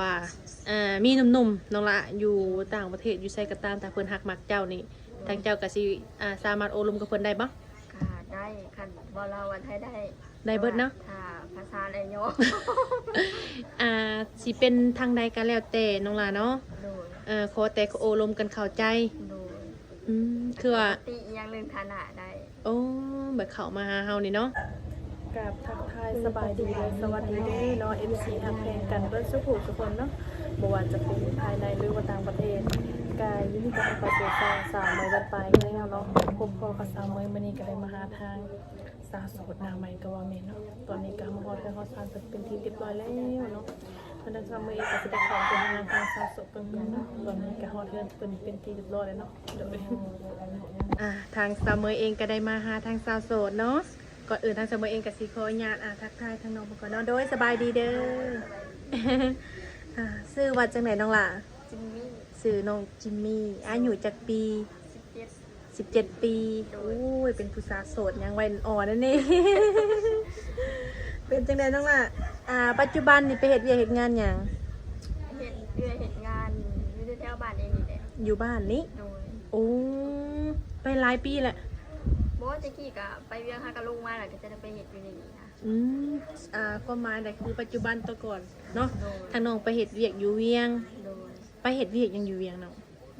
ວ່າ ເອີ ມີໜຸ່ມໆ ນ້ອງຫຼ້າ ຢູ່ຕ່າງປະເທດ ຢູ່ໃສກໍຕາມ ຖ້າເພິ່ນຮັກມັກເຈົ້ານີ້ ທາງເຈົ້າກໍຊິ ອ່າ ສາມາດໂອ້ລົມກັບເພິ່ນໄດ້ບໍ່? ກໍໄດ້ ຄັນເວົ້າລາວວ່າໄທໄດ້ ໄດ້ເບິດເນາະ ຖ້າພາສາໄດ້ຍໍ ອ່າ ຊິເປັນທາງໃດກໍແລ້ວແຕ່ນ້ອງຫຼ້າເນາະ ໂດຍ ເອີ ຂໍແຕ່ໂອ້ລົມກັນເຂົ້າໃຈ ໂດຍ ອືມ ຄືວ່າ ປົກກະຕິອີ່ຫຍັງເລື່ອງຖານະໄດ້ ໂອ້ ແບບເຂົ້າມາຫາເຮົານີ້ເນາະ ກາບທັກທາຍສະບາຍດີ ແລະ ສະຫວັດດີເດີເນາະ ເອັຟຊີຮັກແພງກັນເບິດສູ່ຜູ້ສູ່ຄົນເນາະ ບໍ່ວ່າຈະເປັນພາຍໃນ ຫຼືວ່າຕ່າງປະເທດ ກະຍິນດີຕ້ອນຮັບເຂົ້າສູ່ຊ່ອງສາວເມຍວັນປາຍແຊນແນວເນາະ ພົບພໍ້ກັບສາວເມຍ ມື້ນີ້ກໍໄດ້ມາຫາທາງສາວໂສດໜ້າໃໝ່ກໍວ່າແມ່ນເນາະ ຕອນນີ້ກໍມາຮອດເຮືອນຮອດຊານເພິ່ນເປັນທີ່ຮຽບຮ້ອຍແລ້ວເນາະ ເພິ່ນທາງສາວເມຍເອງກໍຊິໄດ້ເຂົ້າໄປຫາທາງສາວໂສດເພິ່ນເນາະ ຕອນນີ້ກໍຮອດເຮືອນເພິ່ນເປັນທີ່ຮຽບຮ້ອຍແລ້ວເນາະ ໂດຍ ອ່າ ທາງສາວເມຍເອງກໍໄດ້ມາຫາທາງສາວໂສດເນາະ ກ່ອນອື່ນທາງສາວເມຍເອງກໍຊິຂໍອະນຸຍາດ ອ່າ ທັກທາຍທາງນ້ອງເພິ່ນກ່ອນເນາະ ໂດຍ ສະບາຍດີເດີ ອ່າ ຊື່ວ່າຈັ່ງໃດນ້ອງຫຼ້າ? ຈິມມີ ຊື່ນ້ອງຈິມມີ ອາຍຸຈັກປີ? ສິບເຈັດ ສິບເຈັດປີ ໂດຍ ໂອ້ຍ ເປັນຜູ້ສາວໂສດຍັງໄວອ່ອນນັ້ນນີ້ ເປັນຈັ່ງໃດນ້ອງຫຼ້າ? ອ່າ ປັດຈຸບັນນີ້ໄປເຮັດວຽກເຮັດງານຫຍັງ? ເຮັດວຽກເຮັດງານຢູ່ແຖວໆບ້ານເອງນີ້ແຫຼະ ຢູ່ບ້ານນີ້ ໂດຍ ໂອ້ ໄປຫຼາຍປີແລ້ວ? ບໍ່ ແຕ່ກີ້ກະໄປວຽກ ຫາກະລົງມາແລ້ວກະຈະໄດ້ໄປເຮັດຢູ່ໃນນີ້ນະ ອືມ ອ່າ ຄວາມໝາຍນະ ຄືປັດຈຸບັນຕະກ່ອນເນາະ ໂດຍ ທາງນ້ອງໄປເຮັດວຽກຢູ່ວຽງ ໂດຍ ໄປເຮັດວຽກຫຍັງຢູ່ວຽງນ້ອງ?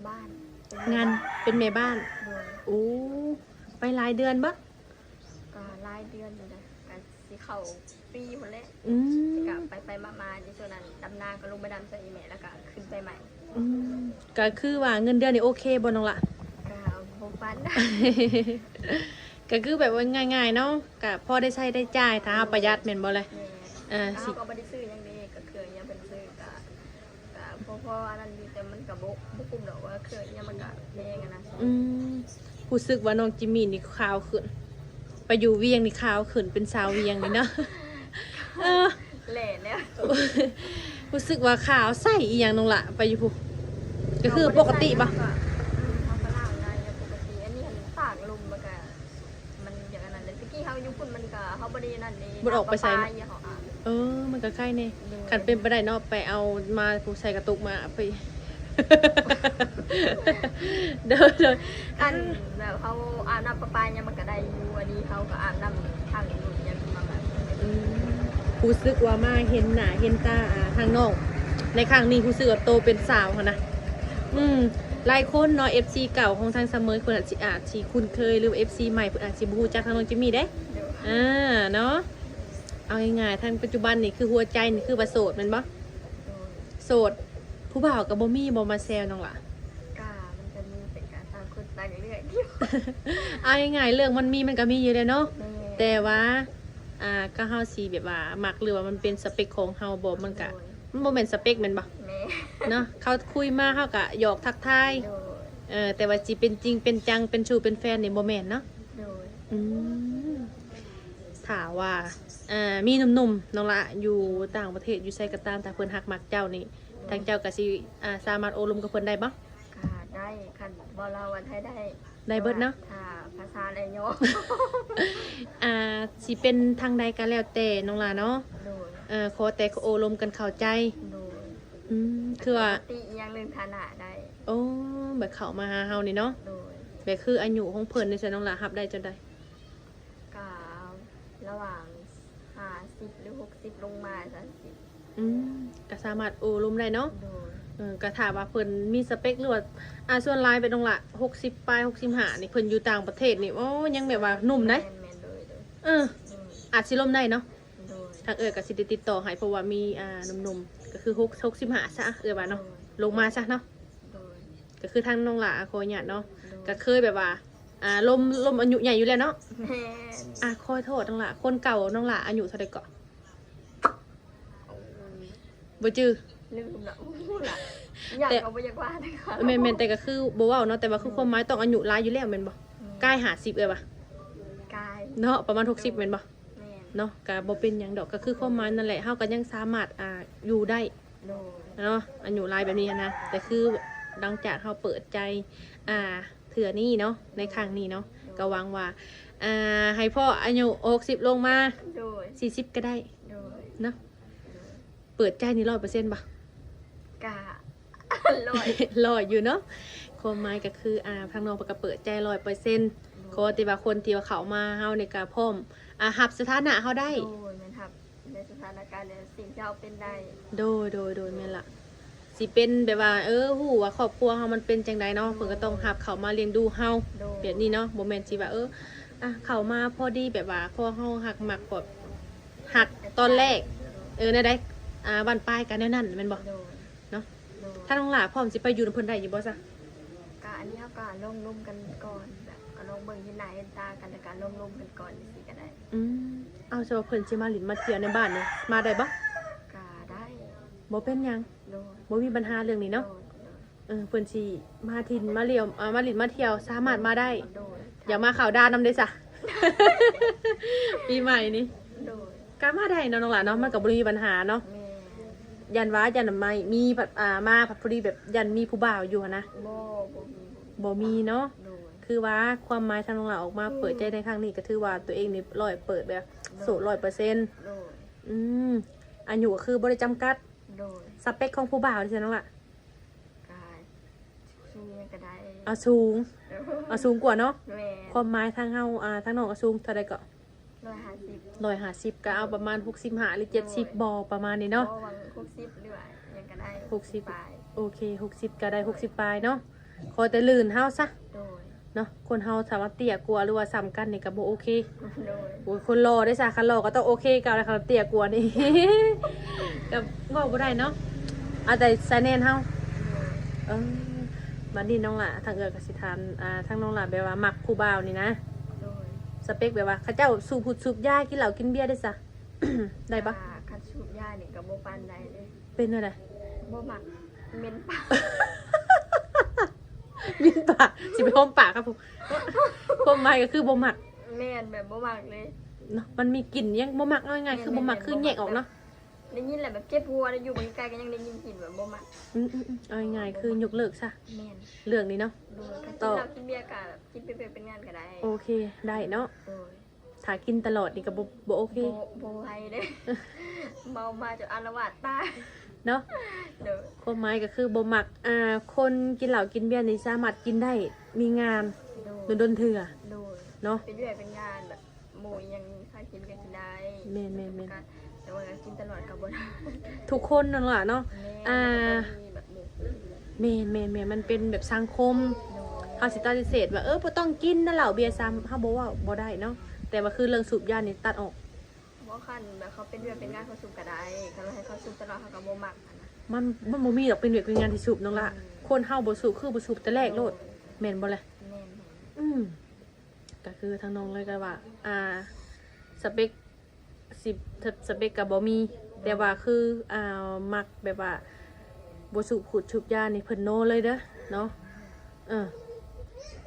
ບ້ານ ເປັນ ງານ ແມ່ບ້ານ ເປັນແມ່ບ້ານ ໂດຍ ໂອ້ ໄປຫຼາຍເດືອນບໍ່? ກໍຫຼາຍເດືອນຢູ່ນະ ກໍຊິເຂົ້າປີພຸ້ນແຫຼະ ອືມ ກໍໄປໆມາໆ ຢູ່ຊ່ວງນັ້ນດຳນາກໍລົງໄປດຳຊ່ວຍອີ່ແມ່ ແລ້ວກໍຂຶ້ນໄປໃໝ່ ອືມ ກໍຄືວ່າເງິນເດືອນນີ້ໂອເຄບໍ່ນ້ອງຫຼ້າ? ກໍບໍ່ປານໃດ ກໍຄືແບບວ່າງ່າຍໆເນາະ ກໍພໍໄດ້ໃຊ້ໄດ້ຈ່າຍ ຖ້າເຮົາປະຢັດແມ່ນບໍ່ລະ? ແມ່ນ ເອີ ເຮົາກໍບໍ່ໄດ້ຊື້ຫຍັງເດ້ ກໍເຄື່ອງຫຍັງເພິ່ນຊື້ ກໍ ກໍພໍໆອັນນັ້ນຢູ່ ແຕ່ມັນກໍບໍ່ ບໍ່ຄຸ້ມດອກ ວ່າເຄື່ອງອີ່ຫຍັງມັນກໍແພງຫັ້ນນະ ອືມ ຮູ້ສຶກວ່ານ້ອງຈິມມີນີ້ຂາວຂຶ້ນ ໄປຢູ່ວຽງນີ້ຂາວຂຶ້ນ ເປັນສາວວຽງນີ້ເນາະ ເອີ ແຫຼະແລ້ວ ຮູ້ສຶກວ່າຂາວໃສອີ່ຫຍັງນ້ອງຫຼ້າ ໄປຢູ່ພຸ້ນ ກໍຄືປົກກະຕິບໍ່? ເຮົາບໍ່ໄດ້ໃຊ້ ເຮົາກໍ ອືມ ເຮົາກໍລ້າງໄດ້ແລ້ວປົກກະຕິ ອັນນີ້ຫັ້ນຕາກລົມ ມັນກໍ ມັນຢາກອັນນັ້ນແຫຼະ ແຕ່ກີ້ເຮົາຢູ່ພຸ້ນມັນກໍ ເຮົາບໍ່ໄດ້ນັ້ນເດ້ ບໍ່ໄດ້ອອກໄປໃສເນາະ ນ້ຳປະປາຢູ່ເຮົາອາບ ເອີ ມັນກໍໄຄແນ່ ໂດຍ ຄັນເປັນໄປໄດ້ເນາະ ໄປເອົາມາ ຜູ້ໃສ່ກະຕຸກມາໄປ ໂດຍໆ ຄັນແບບເຮົາອາບນ້ຳປະປາຫຍັງມັນກໍໄດ້ຢູ່ ອັນນີ້ເຮົາກໍອາບນ້ຳທາງອື່ນຫຍັງມາແບບ ອືມ ຮູ້ສຶກວ່າມາເຫັນໜ້າເຫັນຕາ ອ່າ ທາງນ້ອງໃນຄັ້ງນີ້ ຮູ້ສຶກວ່າໂຕເປັນສາວຫັ້ນນະ ອືມ ຫຼາຍຄົນເນາະ ເອັຟຊີເກົ່າຂອງທາງສະເໝີຍ ເພິ່ນອາດຊິ ອາດຊິຄຸ້ນເຄີຍ ຫຼືວ່າເອັຟຊີໃໝ່ ເພິ່ນອາດຊິບໍ່ຮູ້ຈັກທາງນ້ອງຈິມມີເດ້ ໂດຍ ອ່າ ເນາະ ເອົາງ່າຍໆ ທາງປັດຈຸບັນນີ້ຄືຫົວໃຈນີ້ຄືວ່າໂສດແມ່ນບໍ່? ໂດຍ ໂສດ ຜູ້ບ່າວກໍບໍ່ມີບໍ່ ມາແຊວນ້ອງຫຼ້າ? ກະມັນກໍມີ ແຕ່ກະຕ່າງຄົນຕ່າງເລືອກຢູ່ ເອົາງ່າຍໆ ເລື່ອງມັນມີມັນກໍມີຢູ່ແລ້ວເນາະ ແຕ່ວ່າ ອ່າ ກໍເຮົາຊິແບບວ່າມັກ ຫຼືວ່າມັນເປັນສະເປັກຂອງເຮົາບໍ່ ມັນກະ ໂດຍ ມັນບໍ່ແມ່ນສະເປັກແມ່ນບໍ່? ແມ່ນ ເນາະ ເຂົາຄຸຍມາເຮົາກະຫຍອກທັກທາຍ ໂດຍ ເອີ ແຕ່ວ່າຊິເປັນຈິງເປັນຈັງ ເປັນຊູ້ເປັນແຟນນີ້ບໍ່ແມ່ນເນາະ ໂດຍ ອືມ ຖ້າວ່າ ເອີ ມີໜຸ່ມໆ ນ້ອງຫຼ້າ ຢູ່ຕ່າງປະເທດ ຢູ່ໃສກໍຕາມ ຖ້າເພິ່ນຮັກມັກເຈົ້ານີ້ ໂດຍ ທາງເຈົ້າກໍຊິ ອ່າ ສາມາດໂອ້ລົມກັບເພິ່ນໄດ້ບໍ່? ກໍໄດ້ ຄັນເວົ້າລາວວ່າໄທໄດ້ ໄດ້ເບິດເນາະ ຖ້າພາສາໄດ້ຍໍ ອ່າ ຊິເປັນທາງໃດກໍແລ້ວແຕ່ນ້ອງຫຼ້າເນາະ ໂດຍ ເອີ ຂໍແຕ່ໂອ້ລົມກັນເຂົ້າໃຈ ໂດຍ ອືມ ຄືວ່າ ປົກກະຕິອີ່ຫຍັງເລື່ອງຖານະໄດ້ ໂອ້ ແບບເຂົ້າມາຫາເຮົານີ້ເນາະ ໂດຍ ແບບຄືອາຍຸຂອງເພິ່ນນີ້ຊັ້ນ ນ້ອງຫຼ້າຮັບໄດ້ຈັ່ງໃດ? ກໍລະຫວ່າງຫ້າສິບ ຫຼື ຫົກສິບ ລົງມາ ສາມສິບ ອືມ ກໍສາມາດໂອ້ລົມໄດ້ເນາະ ໂດຍ ເອີ ກໍຖ້າວ່າເພິ່ນມີສະເປັກ ຫຼືວ່າ ອ່າ ສ່ວນຫຼາຍເປັນນ້ອງຫຼ້າ ຫົກສິບປາຍ ຫົກສິບຫ້າ ນີ້ ເພິ່ນຢູ່ຕ່າງປະເທດນີ້ ໂອ້ ຍັງແບບວ່າໜຸ່ມໃດ໋ ແມ່ນໆ ໂດຍໆ ເອີ ອືມ ອາດຊິລົມໄດ້ເນາະ ໂດຍ ທາງເອື້ອຍກໍຊິໄດ້ຕິດຕໍ່ໃຫ້ ເພາະວ່າມີ ອ່າ ໜຸ່ມໆ ກໍຄື ຫົກ ຫົກສິບຫ້າຊະ ເອື້ອຍວ່າເນາະ ໂດຍ ລົງມາຊະເນາະ ໂດຍ ກໍຄືທາງນ້ອງຫຼ້າ ຂໍອະນຸຍາດເນາະ ໂດຍ ກໍເຄີຍແບບວ່າ ອ່າ ລົມ ລົມອາຍຸໃຫຍ່ຢູ່ແລ້ວເນາະ ແມ່ນ ອ່າ ຂໍໂທດນ້ອງຫຼ້າ ຄົນເກົ່ານ້ອງຫຼ້າອາຍຸເທົ່າໃດເກາະ? ບໍ່ຈື່ ລືມລະ ບໍ່ຮູ້ລະ ຢາກກໍບໍ່ຢາກວ່າ ແມ່ນໆ ແຕ່ກໍຄືບໍ່ເວົ້າເນາະ ແຕ່ວ່າຄືຄວາມໝາຍຕ້ອງອາຍຸຫຼາຍຢູ່ແລ້ວແມ່ນບໍ່? ອືມ ກາຍຫ້າສິບເອື້ອຍວ່າ ກາຍ ເນາະ ປະມານຫົກສິບແມ່ນບໍ່? ແມ່ນ ເນາະ ກໍບໍ່ເປັນຫຍັງດອກ ກໍຄືຄວາມໝາຍນັ້ນແຫຼະ ເຮົາກໍຍັງສາມາດ ອ່າ ຢູ່ໄດ້ ໂດຍ ເນາະ ອາຍຸຫຼາຍແບບນີ້ຫັ້ນນະ ແຕ່ຄືຫຼັງຈາກເຮົາເປີດໃຈ ອ່າ ເທື່ອນີ້ເນາະ ໃນຄັ້ງນີ້ເນາະ ໂດຍ ກໍຫວັງວ່າ ອ່າ ໃຫ້ພໍ້ອາຍຸຫົກສິບລົງມາ ໂດຍ ສີ່ສິບກໍໄດ້ ໂດຍ ເນາະ ໂດຍ ເປີດໃຈນີ້ຮ້ອຍເປີເຊັນບໍ່? ກະ ຮ້ອຍ ຮ້ອຍຢູ່ເນາະ. ຄວາມໝາຍກໍຄື ອ່າ ທາງນ້ອງເພິ່ນກໍເປີດໃຈຮ້ອຍເປີເຊັນ ໂດຍ ຂໍແຕ່ວ່າຄົນທີ່ວ່າເຂົ້າມາເຮົານີ້ກໍພ້ອມ ອ່າ ຮັບສະຖານະເຮົາໄດ້. ໂດຍ ແມ່ນ ຮັບໃນສະຖານະການ ແລະ ສິ່ງທີ່ເຮົາເປັນໄດ້. ໂດຍ ໂດຍ ໂດຍ ແມ່ນລະ. ຊິເປັນແບບວ່າ ເອີ ຮູ້ວ່າຄອບຄົວເຮົາມັນເປັນຈັ່ງໃດເນາະ ໂດຍ ເພິ່ນກໍຕ້ອງຮັບເຂົ້າມາລ້ຽງດູເຮົາ ໂດຍ ແບບນີ້ເນາະ. ບໍ່ແມ່ນຊິວ່າ ເອີ ອ່ະ ເຂົ້າມາພໍດີແບບວ່າພໍເຮົາຮັກມັກ ແບບຮັກຕອນແລກ ເອີ ແນວໃດ ອ່າ ບັ້ນປາຍກໍແນວນັ້ນແມ່ນບໍ່? ໂດຍ ເນາະ. ໂດຍ ຖ້ານ້ອງຫຼ້າພ້ອມຊິໄປຢູ່ນຳເພິ່ນໄດ້ຢູ່ບໍ່ຊະ? ກະອັນນີ້ເຮົາກະລອງລົມກັນກ່ອນ ແບບກະລອງເບິ່ງເຫັນໜ້າເຫັນຕາກັນ ແລ້ວກະລອງລົມກັນກ່ອນຈັ່ງຊີ້ກະໄດ້. ອືມ ເອົາ ສະວ່າເພິ່ນຊິມາຫຼິ້ນມາທ່ຽວໃນບ້ານນີ້ ມາໄດ້ບໍ່? ກະໄດ້ ບໍ່ເປັນຫຍັງ. ໂດຍ ບໍ່ມີບັນຫາເລື່ອງນີ້ເນາະ. ໂດຍ ໂດຍ ເອີ ເພິ່ນຊິມາຖິ່ນມາລຽວ ອ່າ ມາຫຼິ້ນມາທ່ຽວ ສາມາດມາໄດ້. ໂດຍ ຢາກມາເຂົ້າດາວນຳເດ້ຊະ ປີໃໝ່ນີ້. ໂດຍ ກໍມາໄດ້ເນາະນ້ອງຫຼ້າເນາະ ມັນກໍບໍ່ໄດ້ມີບັນຫາເນາະ. ແມ່ນ ຢ້ານວ່າ ຢ້ານໄມ່ມີ ອ່າ ມາພັດພໍດີແບບຢ້ານມີຜູ້ບ່າວຢູ່ຫັ້ນນະ. ບໍ່ ບໍ່ມີ ບໍ່ມີເນາະ. ໂດຍ ຄືວ່າຄວາມໝາຍທາງນ້ອງຫຼ້າອອກມາ ອືມ ເປີດໃຈໃນຄັ້ງນີ້ ກໍຖືວ່າຕົວເອງນີ້ຮ້ອຍເປີດແບບ ໂດຍ ໂສດຮ້ອຍເປີເຊັນ. ໂດຍ ອືມ ອາຍຸກໍຄືບໍ່ໄດ້ຈຳກັດ. ໂດຍ ສະເປັກຂອງຜູ້ບ່າວເດຊະນ້ອງຫຼ້າ? ກະສູງຫຍັງກະໄດ້. ເອົາສູງ ໂດຍ ເອົາສູງກວ່າເນາະ. ແມ່ນ ຄວາມໝາຍທາງເຮົາ ອ່າ ທາງນ້ອງກໍສູງເທົ່າໃດເກາະ? ຮ້ອຍຫ້າສິບ ຮ້ອຍຫ້າສິບ ກໍເອົາປະມານຫົກສິບຫ້າ ຫຼື ເຈັດສິບ ໂດຍ ບໍ່ ປະມານນີ້ເນາະ. ບໍ່ຫວັງຫົກສິບ ຫຼືວ່າຫຍັງກະໄດ້ ຫົກສິບ ປາຍ. ໂອເຄ ຫົກສິບ ກໍໄດ້ ຫົກສິບປາຍເນາະ. ຂໍແຕ່ລື່ນເຮົາຊະ. ໂດຍ ເນາະ ຄົນເຮົາຖ້າວ່າເຕ້ຍກວ່າ ຫຼືວ່າສ່ຳກັນນີ້ກໍບໍ່ໂອເຄ. ໂດຍ ໂອ້ຍ ຄົນຫຼໍ່ເດ້ຊະ ຄັນຫຼໍ່ກໍຕ້ອງໂອເຄກ່ອນ ຄັນເຕ້ຍກວ່ານີ້ ກໍເວົ້າບໍ່ໄດ້ເນາະ ເອົາແຕ່ໃສ່ແໜ້ນເຮົາ. ໂດຍ ເອີ ບັດນີ້ນ້ອງຫຼ້າ ທາງເອື້ອຍກໍຊິຖາມ ອ່າ ທາງນ້ອງຫຼ້າແບບວ່າມັກຜູ້ບ່າວນີ້ນະ. ໂດຍ ສະເປັກແບບວ່າເຂົາເຈົ້າສູບພຸດສູບຢາ ກິນເຫຼົ້າກິນເບຍເດ້ຊະ ໄດ້ບໍ່? ອ່າ ຄັນສູບຢານີ້ກໍບໍ່ປານໃດເດ້. ເປັນແນວໃດ? ບໍ່ມັກ ເໝັນປາກ ເໝັນປາກ ຊິໄປຫົ່ມປາກກັບຜູ້ ຄວາມໝາຍກໍຄືບໍ່ມັກ. ແມ່ນ ແບບບໍ່ມັກເລີຍເນາະ ມັນມີກິ່ນຫຍັງບໍ່ມັກ ເອົາງ່າຍໆ ຄືບໍ່ມັກ ແມ່ນໆ ຄືແຍກອອກເນາະ. ບໍ່ມັກແບບ ໄດ້ຍິນແລ້ວແບບເຈັບຫົວນະ ຢູ່ເບິ່ງໃກ້ໆ ກໍຍັງໄດ້ຍິນກິ່ນແບບບໍ່ມັກ. ອືມໆໆ ເອົາງ່າຍໆ ຄືຍົກເລີກຊະ. ແມ່ນ ເລື່ອງນີ້ເນາະ. ໂດຍ ກໍກິນເຫຼົ້າກິນເບຍກໍກິນເປັນເວລາເປັນງານກໍໄດ້. ໂອເຄ ໄດ້ເນາະ. ໂດຍ ຖ້າກິນຕະຫຼອດນີ້ກໍບໍ່ ບໍ່ໂອເຄ. ບໍ່ ບໍ່ໄຫວເດ້ ເມົາມາຈົນອາລະວາດຕາຍເນາະ. ໂດຍ ຄວາມໝາຍກໍຄືບໍ່ມັກ ອ່າ ຄົນກິນເຫຼົ້າກິນເບຍນີ້ສາມາດກິນໄດ້ ມີງານ ໂດຍ ດົນໆເທື່ອ. ໂດຍ ເນາະ ເປັນວຽກເປັນງານແບບ ໝູ່ອີ່ຫຍັງ ໃຜກິນກໍກິນໄດ້. ແມ່ນໆໆ ແຕ່ວ່າກິນຕະຫຼອດກໍບໍ່ໄດ້ ທຸກຄົນນັ້ນລະເນາະ. ແມ່ນ ອ່າ ແລ້ວກໍຕ້ອງມີແບບໝູ່ ແມ່ນໆໆ ມັນເປັນແບບສັງຄົມ. ໂດຍ ເຮົາຊິປະຕິເສດວ່າ ເອີ ບໍ່ຕ້ອງກິນນະເຫຼົ້າເບຍຊ້ຳ ເຮົາບໍ່ເວົ້າ ບໍ່ໄດ້ເນາະ. ແຕ່ວ່າຄືເລື່ອງສູບຢານີ້ຕັດອອກ. ບໍ່ ຄັນແບບເຂົາເປັນວຽກເປັນງານ ເຂົາສູບກໍໄດ້ ຄັນວ່າໃຫ້ເຂົາສູບຕະຫຼອດ ເຮົາກໍບໍ່ມັກຫັ້ນນະ. ມັນ ມັນບໍ່ມີດອກເປັນວຽກເປັນງານທີ່ສູບນ້ອງລະ. ອືມ ຄົນເຮົາບໍ່ສູບຄືບໍ່ສູບແຕ່ແລກໂລດ. ໂດຍ ແມ່ນບໍ່ລະ? ແມ່ນໆ ອືມ ກໍຄືທາງນ້ອງເລີຍກໍວ່າ ອ່າ ສະເປັກ ສິ ສະເປັກກໍບໍ່ມີ. ໂດຍ ແຕ່ວ່າຄື ອ່າ ມັກແບບວ່າບໍ່ສູບພຸດສູບຢານີ້ ເພິ່ນໂນເລີຍເດີເນາະ. ເອີ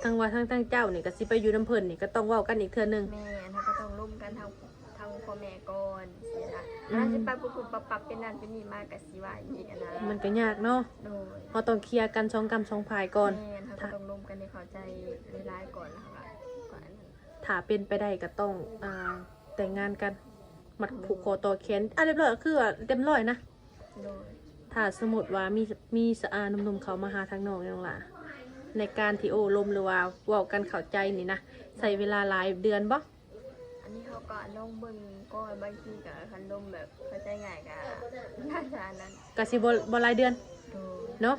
ທັງວ່າທັງ ທັງເຈົ້ານີ້ກໍຊິໄປຢູ່ນຳເພິ່ນນີ້ ກໍຕ້ອງເວົ້າກັນອີກເທື່ອໜຶ່ງ. ແມ່ນ ເຮົາກໍຕ້ອງລົມກັນທາງ ທາງພໍ່ແມ່ກ່ອນຊີ້ນະ. ອືມ ຖ້າຊິປັບປຸບປັບປັບ ເປັນນັ້ນເປັນນີ້ມາກໍຊິວ່າອີກຫັ້ນນະ. ມັນກໍຍາກເນາະ. ໂດຍ ເຮົາຕ້ອງເຄຍກັນສອງກຳສອງຝ່າຍກ່ອນ. ແມ່ນ ເຮົາກໍຕ້ອງລົມກັນໃຫ້ເຂົ້າໃຈຫຼາຍໆກ່ອນ ແລ້ວເຮົາກໍ ກໍອັນນັ້ນ. ຖ້າເປັນໄປໄດ້ກໍຕ້ອງ ອ່າ ແຕ່ງງານກັນ ມັດ ໂດຍ ຜູກຄໍຕໍ່ແຂນ ອ່າ ຮຽບຮ້ອຍ ກໍຄືວ່າເຕັມຮ້ອຍນະ. ໂດຍ ຖ້າສົມມຸດວ່າມີ ມີ ອ່າ ໜຸ່ມໆເຂົ້າມາຫາທາງນ້ອງນີ້ນ້ອງຫຼ້າ ໃນການທີ່ໂອ້ລົມ ຫຼືວ່າເວົ້າກັນເຂົ້າໃຈນີ້ນະ ໃຊ້ເວລາຫຼາຍເດືອນບໍ່? ອັນນີ້ເຮົາກໍລອງເບິ່ງກ່ອນ ບາງທີກໍຄັນລົມແບບເຂົ້າໃຈງ່າຍກໍໜ້າຈະອັນນັ້ນ ກໍຊິບໍ່ ບໍ່ຫຼາຍເດືອນ. ໂດຍ ເນາະ.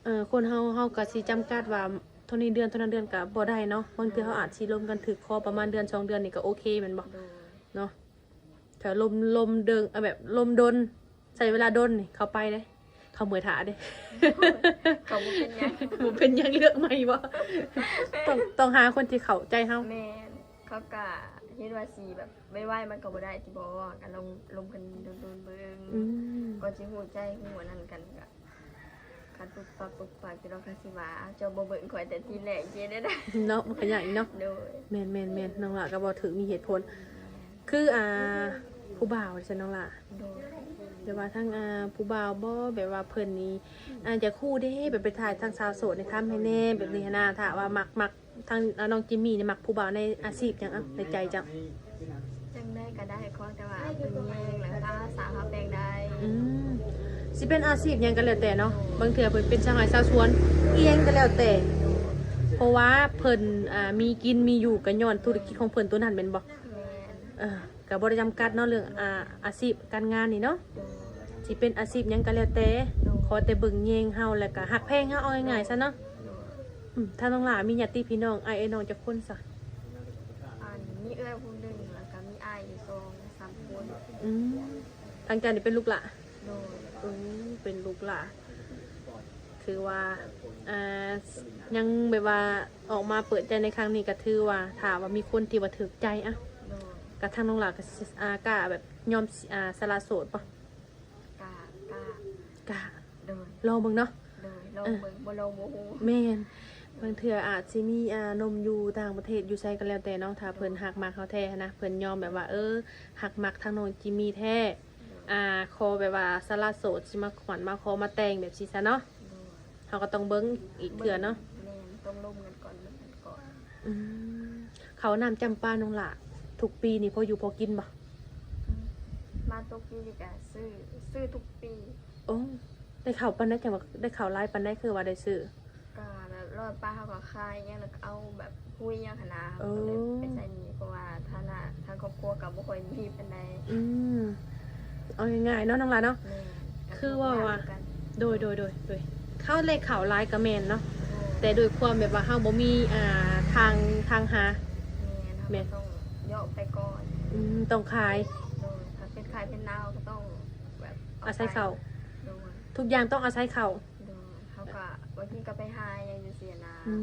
ເອີ ຄົນເຮົາ ເຮົາກໍຊິຈຳກັດວ່າເທົ່ານີ້ເດືອນ ເທົ່ານັ້ນເດືອນກໍບໍ່ໄດ້ເນາະ. ບາງເທື່ອເຮົາອາດຊິລົມກັນຖືກຄໍປະມານເດືອນສອງເດືອນນີ້ກໍໂອເຄແມ່ນບໍ່? ໂດຍ ເນາະ. ຖ້າລົມ ລົມເດິງ ເອົາແບບລົມດົນ ໃຊ້ເວລາດົນນີ້ ເຂົາໄປເດ້ ເຂົາເມື່ອຍຖ້າເດ້. ເຂົາບໍ່ເປັນຫຍັງ ບໍ່ເປັນຫຍັງ ເລືອກໃໝ່ບໍ່? ຕ້ອງ ຕ້ອງຫາຄົນທີ່ເຂົ້າໃຈເຮົາ. ແມ່ນ ເຂົາກະເຮັດວ່າຊິແບບໄວໆ ມັນກໍບໍ່ໄດ້ຕິບໍ ກໍລອງລົມກັນດົນໆເບິ່ງ ອືມ ກ່ອນຊິຮູ້ໃຈຮູ້ອັນນັ້ນກັນ. ກໍຄັນປຸບປັບປຸບປັບ ເຈົ້າກໍຊິວ່າ ເຈົ້າບໍ່ເບິ່ງຂ້ອຍແຕ່ທີແລກ ເຮັດແນວໃດເນາະ. ມັນກໍຍາກອີກເນາະ. ໂດຍ ແມ່ນໆໆ ນ້ອງຫຼ້າກໍເວົ້າຖືກ ມີເຫດຜົນ. ຄື ອ່າ ຜູ້ບ່າວຊັ້ນນ້ອງຫຼ້າ. ໂດຍ ແບບວ່າທາງ ອ່າ ຜູ້ບ່າວບໍ່ ແບບວ່າເພິ່ນນີ້ ອ່າ ຢາກຮູ້ເດ້ ແບບໄປຖ່າຍທາງສາວໂສດນີ້ ຖາມໃຫ້ແດ່ ແບບນີ້ຫັ້ນນະ. ຖ້າວ່າມັກ ມັກ ທາງ ອ່າ ນ້ອງຈິມມີນີ້ ມັກຜູ້ບ່າວໃນອາຊີບຫຍັງ ເອົ້າ ໃນໃຈເຈົ້າ? ຈັ່ງໃດກໍໄດ້ ຂໍແຕ່ວ່າເພິ່ນແຍງ ແລ້ວກໍສາມາດແປງໄດ້. ອືມ ຊິເປັນອາຊີບຫຍັງກໍແລ້ວແຕ່ເນາະ ບາງເທື່ອເພິ່ນເປັນຊາວໄຮ່ຊາວສວນ ອີ່ຫຍັງກໍແລ້ວແຕ່ ເພາະວ່າເພິ່ນ ອ່າ ມີກິນມີຢູ່ກໍຍ້ອນທຸລະກິດຂອງເພິ່ນໂຕນັ້ນແມ່ນບໍ່? ແມ່ນ ເອີ ກໍບໍ່ໄດ້ຈຳກັດເນາະ ເລື່ອງ ອ່າ ອາຊີບການງານນີ້ເນາະ ໂດຍ ຊິເປັນອາຊີບຫຍັງກໍແລ້ວແຕ່ ໂດຍ ຂໍແຕ່ເບິ່ງແຍງເຮົາ ແລ້ວກໍຮັກແພງເຮົາ ເອົາງ່າຍໆຊະເນາະ ໂດຍ ອືມ ທາງນ້ອງຫຼ້າມີຍາດຕິພີ່ນ້ອງ ອ້າຍເອື້ອຍນ້ອງຈັກຄົນຊະ? ອັນ ມີເອື້ອຍຜູ້ໜຶ່ງ ແລ້ວກໍມີອ້າຍຢູ່ສອງສາມຄົນ ອືມ ທາງເຈົ້ານີ້ເປັນລູກຫຼ້າ? ໂດຍ ອືມ ເປັນລູກຫຼ້າ ຖືວ່າ ອ່າ ຍັງແບບວ່າອອກມາເປີດໃຈໃນຄັ້ງນີ້ ກໍຖືວ່າ ຖ້າວ່າມີຄົນທີ່ວ່າຖືກໃຈ ອະ ໂດຍ ກໍທາງນ້ອງຫຼ້າກໍ ອ່າ ກ້າແບບຍອມ ອ່າ ສະຫຼະໂສດບໍ່? ກ້າ ກ້າ ກ້າ ໂດຍ ລອງເບິ່ງເນາະ ໂດຍ ລອງເບິ່ງ ເອີ ບໍ່ລອງບໍ່ຮູ້ ແມ່ນ ບາງເທື່ອອາດຊິມີ ອ່າ ໜຸ່ມຢູ່ຕ່າງປະເທດ ຢູ່ໃສກໍແລ້ວແຕ່ເນາະ ຖ້າເພິ່ນ ໂດຍ ຮັກມັກເຮົາແທ້ຫັ້ນນະ ເພິ່ນຍອມແບບວ່າ ເອີ ຮັກມັກທາງນ້ອງຈິມມີແທ້ ໂດຍ ອ່າ ຂໍແບບວ່າສະຫຼະໂສດ ຊິມາຂວັນມາຂໍມາແຕ່ງແບບຊີ້ຊະເນາະ ໂດຍ ເຮົາກໍຕ້ອງເບິ່ງອີກເທື່ອເນາະ ແມ່ນ ຕ້ອງລົມກັນກ່ອນ ເບິ່ງກັນກ່ອນ ອືມ ເຂົ້ານ້ຳຈຳປານ້ອງຫຼ້າ ທຸກປີນີ້ພໍຢູ່ພໍກິນບໍ່? ອືມ ມາທຸກປີນີ້ກໍຊື້ ຊື້ທຸກປີ ໂອ້ ໄດ້ເຂົ້າປານໃດ ຈັ່ງວ່າໄດ້ເຂົ້າຫຼາຍປານໃດ ຄືວ່າໄດ້ຊື້? ກໍແບບລອດປາເຮົາກໍຂາຍຫຍັງ ແລ້ວກໍເອົາແບບຮຸ້ຍຫຍັງຫັ້ນນະ ເອີ ກໍເລີຍໄປໃຊ້ໜີ້ ເພາະວ່າຖານະທາງຄອບຄົວກໍບໍ່ຄ່ອຍມີປານໃດ ອືມ ເອົາງ່າຍໆເນາະນ້ອງຫຼ້າເນາະ ແມ່ນ ຄືວ່າ ໂດຍ ໂດຍ ໂດຍ ໂດຍ ເຮົາໄດ້ເຂົ້າຫຼາຍກໍແມ່ນເນາະ ໂດຍ ແຕ່ດ້ວຍຄວາມແບບວ່າເຮົາບໍ່ມີ ອ່າ ທາງ ທາງຫາ ແມ່ນ ເຮົາ ແມ່ນ ກໍຕ້ອງເຍາະໄປກ່ອນ ອືມ ຕ້ອງຂາຍ ໂດຍ ຖ້າເປັນຂາຍເປັນນາວກໍຕ້ອງແບບ ອາໄສເຂົ້າ ໂດຍ ທຸກຢ່າງຕ້ອງອາໄສເຂົ້າ ໂດຍ ເຮົາກໍບາງທີກໍໄປຫາຫຍັງຈັ່ງຊີ້ນະ ອື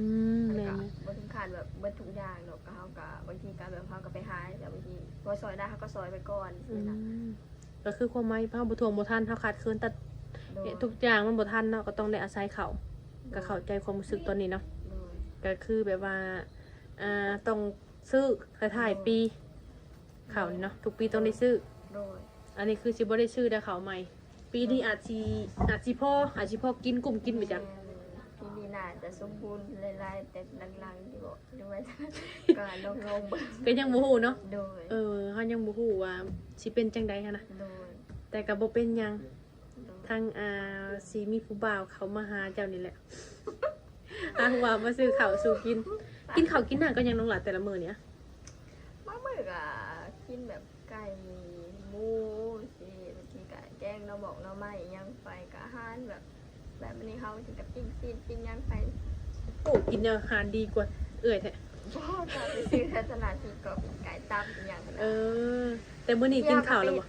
ມ ແມ່ນ ບໍ່ເຖິງຂັ້ນແບບເບິດທຸກຢ່າງດອກ ກໍເຮົາກໍບາງທີກໍແບບເຮົາກໍໄປຫາ ແລ້ວບາງທີພໍຊ່ອຍໄດ້ເຮົາກໍຊ່ອຍໄປກ່ອນ ອືມ ຊີ້ນະ ກໍຄືຄວາມໝາຍເຮົາບໍ່ຖ້ວງບໍ່ທັນ ເຮົາຂາດເຂີນຕັດ ໂດຍ ເຮັດທຸກຢ່າງມັນບໍ່ທັນເນາະ ກໍຕ້ອງໄດ້ອາໄສເຂົາ ໂດຍ ກໍເຂົ້າໃຈຄວາມຮູ້ສຶກຕອນນີ້ເນາະ ໂດຍ ກໍຄືແບບວ່າ ອ່າ ຕ້ອງຊື້ທ້າຍໆປີ ເຂົ້ານີ້ເນາະ ທຸກປີຕ້ອງໄດ້ຊື້ ໂດຍ ອັນນີ້ຄືຊິບໍ່ໄດ້ຊື້ແລ້ວເຂົ້າໃໝ່ ປີນີ້ອາດຊິ ອາດຊິພໍ ອາດຊິພໍກິນ ກຸ້ມກິນໄປຈັກ ແມ່ນ ປີນີ້ໜ້າຈະສົມບູນຫຼາຍໆ ແຕ່ຫຼັງໆຢູ່ບໍ່ ຫຼືວ່າ ກໍລອງໆເບິ່ງ ກໍຍັງບໍ່ຮູ້ເນາະ ໂດຍ ເອີ ເຮົາຍັງບໍ່ຮູ້ວ່າຊິເປັນຈັ່ງໃດຫັ້ນນະ ໂດຍ ແຕ່ກໍບໍ່ເປັນຫຍັງ ໂດຍ ທາງ ອ່າ ຊິມີຜູ້ບ່າວເຂົ້າມາຫາເຈົ້ານີ້ແຫຼະ ຫາຜູ້ບ່າວມາຊື້ເຂົ້າສູ່ກິນ ກິນເຂົ້າກິນນ້ຳກັບຫຍັງນ້ອງຫຼ້າແຕ່ລະມື້ນີ້? ບາງມື້ກໍກິນແບບໄກ່ ໝູ ຊີ້ ບາງທີກໍແກງໜໍ່ໝອກໜໍ່ໄມ້ຫຍັງໄປ ກໍອາຫານແບບ ແບບມື້ນີ້ເຮົາຊິກໍປີ້ງຊີ້ນປີ້ງຫຍັງໄປ ໂອ້ ກິນອາຫານດີກວ່າເອື້ອຍແທ້ ບໍ່ ກໍໄປຊື້ແຖວຕະຫຼາດ ຊື້ກໍປີ້ງໄກ່ຕັບອີ່ຫຍັງຫັ້ນນະ ເອີ ແຕ່ມື້ນີ້ກິນເຂົ້າແລ້ວບໍ່?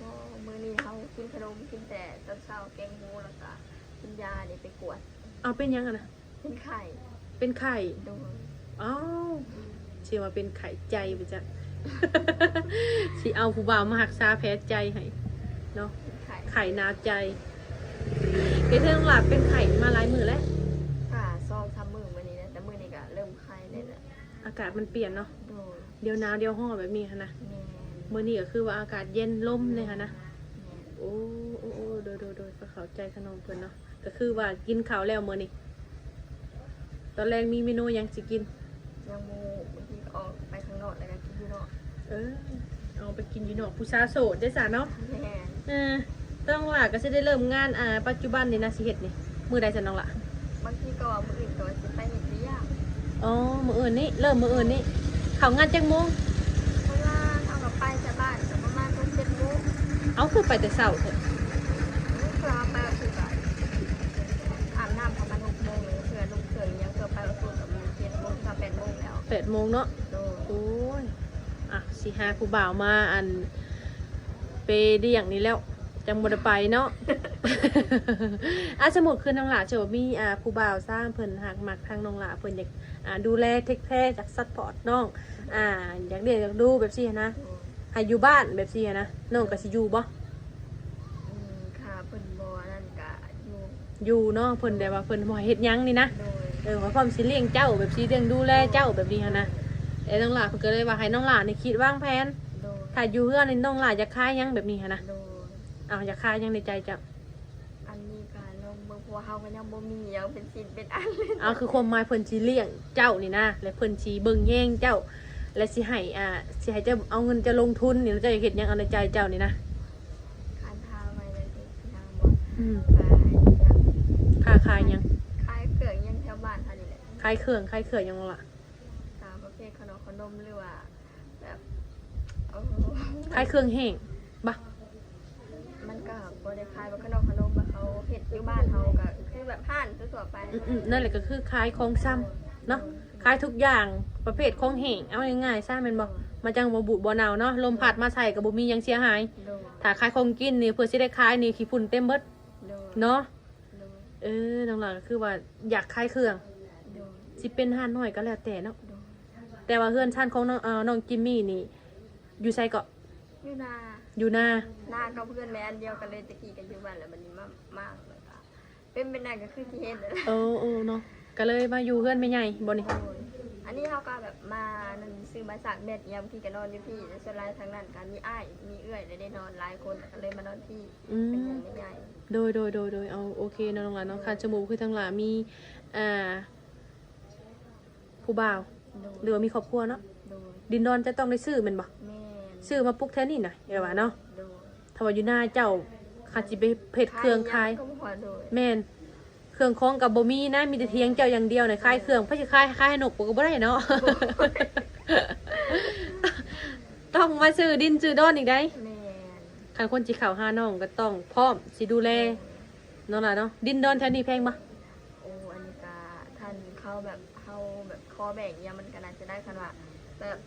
ບໍ່ ມື້ນີ້ເຮົາກິນຂະໜົມ ກິນແຕ່ຕອນເຊົ້າແກງໝູ ແລ້ວກໍກິນຢານີ້ໄປກວດ ເອົາ ເປັນຫຍັງຫັ້ນນະ? ເປັນໄຂ້ ເປັນໄຂ້ ໂດຍ ອ້າວ ຊິວ່າເປັນໄຂ້ໃຈບໍ່ຈັກ ຊິເອົາຜູ້ບ່າວມາຮັກສາແຜໃຈໃຫ້ເນາະ ເປັນໄຂ້ ໄຂ້ໜາວໃຈ ເຮັດໃຫ້ນ້ອງຫຼ້າເປັນໄຂ້ມາຫຼາຍມື້ແລ້ວ ກະສອງສາມມື້ມານີ້ແຫຼະ ແຕ່ມື້ນີ້ກະເລີ່ມໄຂ້ແລ້ວ ອາກາດມັນປ່ຽນເນາະ ໂດຍ ດຽວໜາວດຽວຮ້ອນແບບນີ້ຫັ້ນນະ ແມ່ນ ມື້ນີ້ກໍຄືວ່າອາກາດເຢັນ ລົມແດ່ຫັ້ນນະ ແມ່ນ ໂອ້ ໂອ້ ໂອ້ ໂດຍ ໂດຍ ໂດຍ ກໍເຂົ້າໃຈຂະໜົມເພິ່ນເນາະ ກໍຄືວ່າກິນເຂົ້າແລ້ວມື້ນີ້ ຕອນແລງມີເມນູຫຍັງຊິກິນ? ຍັງບໍ່ຮູ້ ບາງທີກໍອອກໄປຂ້າງນອກແລ້ວກໍກິນຢູ່ນອກ ເອີ ອອກໄປກິນຢູ່ນອກ ຜູ້ສາວໂສດເດ້ຊະເນາະ ແມ່ນ ເອີ ນ້ອງຫຼ້າກໍຊິໄດ້ເລີ່ມງານ ອ່າ ປັດຈຸບັນນີ້ນະ ຊິເຮັດນີ້ ມື້ໃດຊະນ້ອງຫຼ້າ? ບາງທີກໍວ່າມື້ອື່ນກໍວ່າຊິໄປເຮັດວຽກ ອໍ ມື້ອື່ນນີ້ ເລີ່ມມື້ອື່ນນີ້ ເຂົ້າງານຈັກໂມງ? ປະມານ ເຮົາກໍໄປຈາກບ້ານກໍປະມານຫົກເຈັດໂມງ ເອົາ ຄືໄປແຕ່ເຊົ້າແທ້? ເພື່ອເຮົາໄປກໍຄື ອາບນ້ຳປະມານຫົກໂມງ ເພື່ອລົງເຄື່ອງອີ່ຫຍັງ ເພື່ອໄປຮອດພຸ້ນກໍປະມານເຈັດໂມງ ເກົ້າ ແປດໂມງແລ້ວ ແປດໂມງເນາະ ໂດຍ ໂອ້ຍ ອ່ະ ຊິຫາຜູ້ບ່າວມາ ອັນ ເປລ້ຽງນີ້ແລ້ວ ຈັ່ງບໍ່ໄດ້ໄປເນາະ ອ່ະ ສົມມຸດຄືນ້ອງຫຼ້າ ສົມມຸດມີ ອ່າ ຜູ້ບ່າວຊະ ເພິ່ນຮັກມັກທາງນ້ອງຫຼ້າ ເພິ່ນຢາກ ອ່າ ດູແລ ເທກແຄ ຢາກຊັບພອດນ້ອງ ອ່າ ຢາກລ້ຽງຢາກດູແບບຊີ້ຫັ້ນນະ ໃຫ້ຢູ່ບ້ານແບບຊີ້ຫັ້ນນະ ນ້ອງກໍຊິຢູ່ບໍ່? ອືມ ຖ້າເພິ່ນບໍ່ອັນນັ້ນກະຢູ່ ຢູ່ເນາະ ເພິ່ນແບບວ່າເພິ່ນບໍ່ໃຫ້ເຮັດຫຍັງນີ້ນະ ໂດຍ ເອີ ວ່າພ້ອມຊິລ້ຽງເຈົ້າ ແບບຊິລ້ຽງດູແລເຈົ້າແບບນີ້ຫັ້ນນະ ໂດຍ ແລ້ວນ້ອງຫຼ້າເພິ່ນກໍເລີຍວ່າໃຫ້ນ້ອງຫຼ້ານີ້ຄິດວາງແຜນ ໂດຍ ຖ້າຢູ່ເຮືອນນີ້ນ້ອງຫຼ້າຢາກຂາຍຫຍັງແບບນີ້ຫັ້ນນະ ໂດຍ ເອົາ ຢາກຂາຍຫຍັງໃນໃຈເຈົ້າ? ອັນນີ້ກໍລອງເບິ່ງ ເພາະວ່າເຮົາກໍຍັງບໍ່ມີຫຍັງເປັນຊິ້ນເປັນອັນເລີຍ ເອົາ ຄືຄວາມໝາຍເພິ່ນຊິລ້ຽງເຈົ້ານີ້ນະ ແລະເພິ່ນຊິເບິ່ງແຍງເຈົ້າ ແລະຊິໃຫ້ ອ່າ ຊິໃຫ້ເຈົ້າເອົາເງິນເຈົ້າລົງທຶນນີ້ ເຈົ້າຢາກເຮັດຫຍັງ ເອົາໃນໃຈເຈົ້ານີ້ນະ? ຄັນຖ້າໄວ້ແລ້ວຊິເຮັດຫຍັງບໍ່? ອືມ ຂາຍຫຍັງ? ຄ້າຂາຍຫຍັງ? ຂາຍເຄື່ອງຫຍັງແຖວບ້ານເຮົານີ້ແຫຼະ. ຂາຍເຄື່ອງ ຂາຍເຄື່ອງຫຍັງລະ? ຕາມປະເພດຂະໜົມ ຂະໜົມ ຫຼືວ່າແບບ ເອີ ຂາຍເຄື່ອງແຫ້ງບໍ? ມັນກໍບໍ່ໄດ້ຂາຍແບບຂະໜົມ ຂະໜົມ ແບບເຂົາເຮັດຢູ່ບ້ານເຮົາ ກໍຄືແບບຮ້ານທົ່ວໆໄປ. ອືມໆ ນັ້ນແຫຼະ ກໍຄືຂາຍຂອງຊຳເນາະ ໂດຍ ຂາຍທຸກຢ່າງປະເພດຂອງແຫ້ງ ເອົາງ່າຍໆຊະແມ່ນບໍ່? ໂດຍ ມັນຈັ່ງບໍ່ບູດບໍ່ເນົ່າເນາະ ລົມພັດມາໃສ່ກໍບໍ່ມີຫຍັງເສຍຫາຍ. ໂດຍ ຖ້າຂາຍຂອງກິນນີ້ ເພື່ອຊິໄດ້ຂາຍນີ້ ຂີ້ຝຸ່ນເຕັມເບິດ ໂດຍ ເນາະ. ໂດຍ ເອີ ນ້ອງຫຼ້າກໍຄືວ່າຢາກຂາຍເຄື່ອງ ໂດຍ ຊິເປັນຮ້ານນ້ອຍກໍແລ້ວແຕ່ເນາະ. ໂດຍ ແຕ່ວ່າເຮືອນຊານຂອງນ້ອງ ເອີ ນ້ອງຈິມມີນີ້ຢູ່ໃສເກາະ? ຢູ່ນາ ຢູ່ນາ ນາກັບເຮືອນແມ່ອັນດຽວກັນເລີຍ. ແຕ່ກີ້ກໍຢູ່ບ້ານ ແລ້ວບັດນີ້ມາ ມາແລ້ວກໍເປັນແບບນັ້ນ ກໍຄືທີ່ເຫັນນັ້ນແຫຼະ. ເອີ ເອີເນາະ ກໍເລີຍມາຢູ່ເຮືອນແມ່ໃຫຍ່ບໍ່ນີ້? ໂດຍ ອັນນີ້ເຮົາກໍແບບມານັ້ນ ຊື້ມາສາກແບດຍາມທີ່ກໍນອນຢູ່ພີ້ ແຕ່ສ່ວນຫຼາຍທາງນັ້ນກໍມີອ້າຍມີເອື້ອຍ ແລ້ວໄດ້ນອນຫຼາຍຄົນ ກໍເລີຍມານອນພີ້. ອືມ ເປັນເຮືອນແມ່ໃຫຍ່. ໂດຍ ໂດຍ ໂດຍ ໂດຍ ເອົາ ໂອເຄເນາະນ້ອງຫຼ້າເນາະ. ໂດຍ ຄັນສົມມຸດຄືທາງຫຼ້າມີ ອ່າ ຜູ້ບ່າວ ໂດຍ ຫຼືວ່າມີຄອບຄົວເນາະ. ໂດຍ ດິນດອນຈະຕ້ອງໄດ້ຊື້ແມ່ນບໍ່? ແມ່ນ ຊື້ມາປຸກແຖວນີ້ນະ ເອີວ່າເນາະ. ໂດຍ ຖ້າວ່າຢູ່ນາເຈົ້າ ຄັນຊິໄປເຮັດເຄື່ອງຂາຍ ຂາຍຫຍັງກໍບໍ່ຮອດ. ໂດຍ ແມ່ນ ເຄື່ອງຂອງກໍບໍ່ມີນະ ມີແຕ່ຖຽງເຈົ້າຢ່າງດຽວນະ. ແມ່ນ ຂາຍເຄື່ອງ ໃຜຊິຂາຍ ຂາຍໃຫ້ນົກກໍບໍ່ໄດ້ເນາະ. ໂດຍ ຕ້ອງມາຊື້ດິນຊື້ດອນອີກໃດ໋. ແມ່ນ ຄັນຄົນຊິເຂົ້າຫານ້ອງກໍຕ້ອງພ້ອມຊິດູແລ ໂດຍ ເນາະຫຼ້າເນາະ. ດິນດອນແຖວນີ້ແພງບໍ່? ໂອ້ ອັນນີ້ກະ ຄັນເຂົາແບບ ເຮົາແບບຂໍແບ່ງຫຍັງ ມັນກະໜ້າຈະໄດ້. ຄັນວ່າແບບ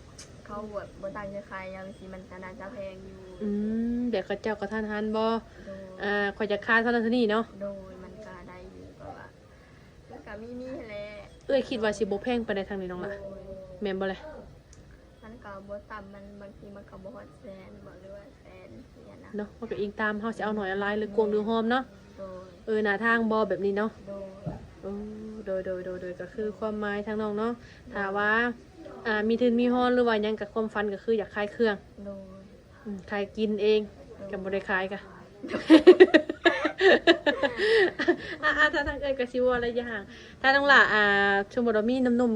ເຂົາແບບບໍ່ຕັ້ງໃຈຂາຍຫຍັງຊີ້ ມັນກະໜ້າຈະແພງຢູ່. ອືມ ແບບເຂົາເຈົ້າກະທັນຫັນບໍ່? ໂດຍ ອ່າ ຂ້ອຍຈະຂາຍເທົ່ານັ້ນເທົ່ານີ້ເນາະ. ໂດຍ ມັນກະໄດ້ຢູ່ ແບບວ່າມັນກະມີ ມີຫັ້ນແຫຼະ. ເອື້ອຍຄິດວ່າຊິບໍ່ແພງປານໃດທາງນີ້ນ້ອງຫຼ້າ ໂດຍ ແມ່ນບໍ່ລະ? ມັນກໍບໍ່ຕ່ຳ ມັນ ບາງທີມັນກໍບໍ່ຮອດແສນບໍ ຫຼືວ່າແສນຈັ່ງຊີ້ນະ ເນາະ. ມັນກໍອີງຕາມເຮົາຊິເອົາໜ້ອຍເອົາຫຼາຍ ຫຼືກວ້າງຫຼືຫອມເນາະ. ໂດຍ ເອີ ໜ້າທາງບໍ ແບບນີ້ເນາະ. ໂດຍ ໂອ້ ໂດຍ ໂດຍ ໂດຍ ໂດຍ ກໍຄືຄວາມໝາຍທາງນ້ອງເນາະ. ໂດຍ ຖ້າວ່າ ອ່າ ມີທຶນມີຮອນ ຫຼືວ່າຫຍັງ ກໍຄວາມຝັນກໍຄືຢາກຂາຍເຄື່ອງ. ໂດຍ ອືມ ຂາຍກິນເອງ ໂດຍ ກໍບໍ່ໄດ້ຂາຍກະ ອ່າ ຖ້າທາງເອື້ອຍກໍຊິເວົ້າໄລຍະຫ່າງ ຖ້ານ້ອງຫຼ້າ ອ່າ ສົມມຸດວ່າມີໜຸ່ມ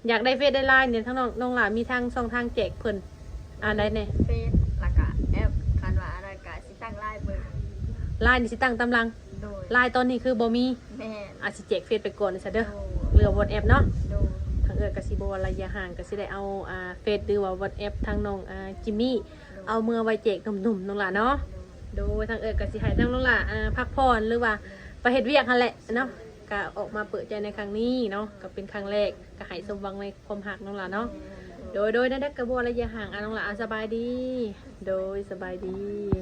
ໆ ຢາກໄດ້ເຟສໄດ້ລາຍນີ້ ທາງນ້ອງ ນ້ອງຫຼ້າມີທາງຊ່ອງທາງແຈກເພິ່ນອັນໃດແດ່? ເຟສ ແລ້ວກະແອັບ ຄັນວ່າອັນນັ້ນກະຊິຕັ້ງລາຍເບິ່ງ. ລາຍນີ້ຊິຕັ້ງຕາມຫຼັງ. ໂດຍ ລາຍຕອນນີ້ຄືບໍ່ມີ. ແມ່ນ ອາດຊິແຈກເຟສໄປກ່ອນຊະເດີ ໂດຍ ຫຼືວ່າວັອດແອັບເນາະ. ໂດຍ ທາງເອື້ອຍກະຊິບໍ່ວ່າໄລຍະຫ່າງ ກະຊິໄດ້ເອົາ ອ່າ ເຟສ ຫຼືວ່າວັອດແອັບທາງນ້ອງ ອ່າ ຈິມມີ ໂດຍ ເອົາເມືອໄວ້ແຈກໜຸ່ມໆ ນ້ອງຫຼ້າເນາະ. ໂດຍ ທາງເອື້ອຍກະຊິໃຫ້ທາງນ້ອງຫຼ້າ ອ່າ ພັກຜ່ອນ ຫຼືວ່າໄປເຮັດວຽກຫັ້ນແຫຼະເນາະ. ກະອອກມາເປີດໃຈໃນຄັ້ງນີ້ເນາະ ກະເປັນຄັ້ງແລກ ກະໃຫ້ສົມຫວັງໃນຄວາມຮັກນ້ອງຫຼ້າເນາະ. ໂດຍ ໂດຍ ນັ້ນແຫຼະ ກະບໍ່ໄລຍະຫ່າງ ອ່າ ນ້ອງຫຼ້າ ອ່າ ສະບາຍດີ. ໂດຍ ສະບາຍດີ.